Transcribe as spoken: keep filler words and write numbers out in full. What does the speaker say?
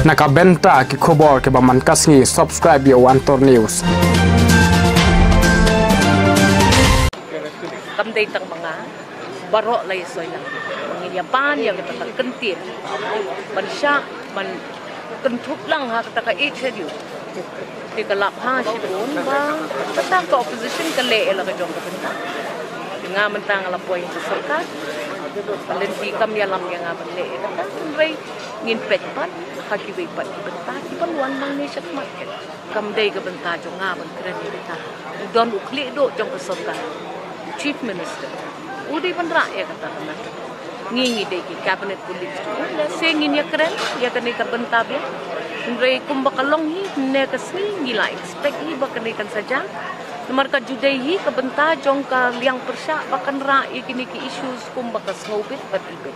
Na ka bynta ki khubor kiba man ka sngi, subscribe ïa u Antor News. Kam dei tang ma nga, baroh la ïa soi lang. Ngin ïa pan ïa kata ka kyntien ban shah ban kynthup lang ha kata ka ïeit schedule. Te ka la bha shibun ba kata ka opposition ka leh ïa la ka jong ka bynta. Nga mynta nga la poi ha sorkar, ka lynti kam ïalam ïa nga ban leh ïa kata, hynrei ngin peit pat ha kiwei pat ki bynta kiban wan nangne shakhmat. Kam dei ka bynta jong nga ban kren ïa kata. U don u khlieh duh jong ka sorkar, Chief Minister, u dei ban rah ïa kata. Ngi, ngi dei ki cabinet colleagues jong u, lehse ngin ïa kren ïa kane ka bynta biang. Hynrei kumba ka long hi, ne ka sngi ngi la expect hi ba kane kan sa jia. Namar ka ju dei hi ka bynta jong ka liang pyrshah ba kan rah ïa kine ki issues kumba ka sngewbit bad ibit.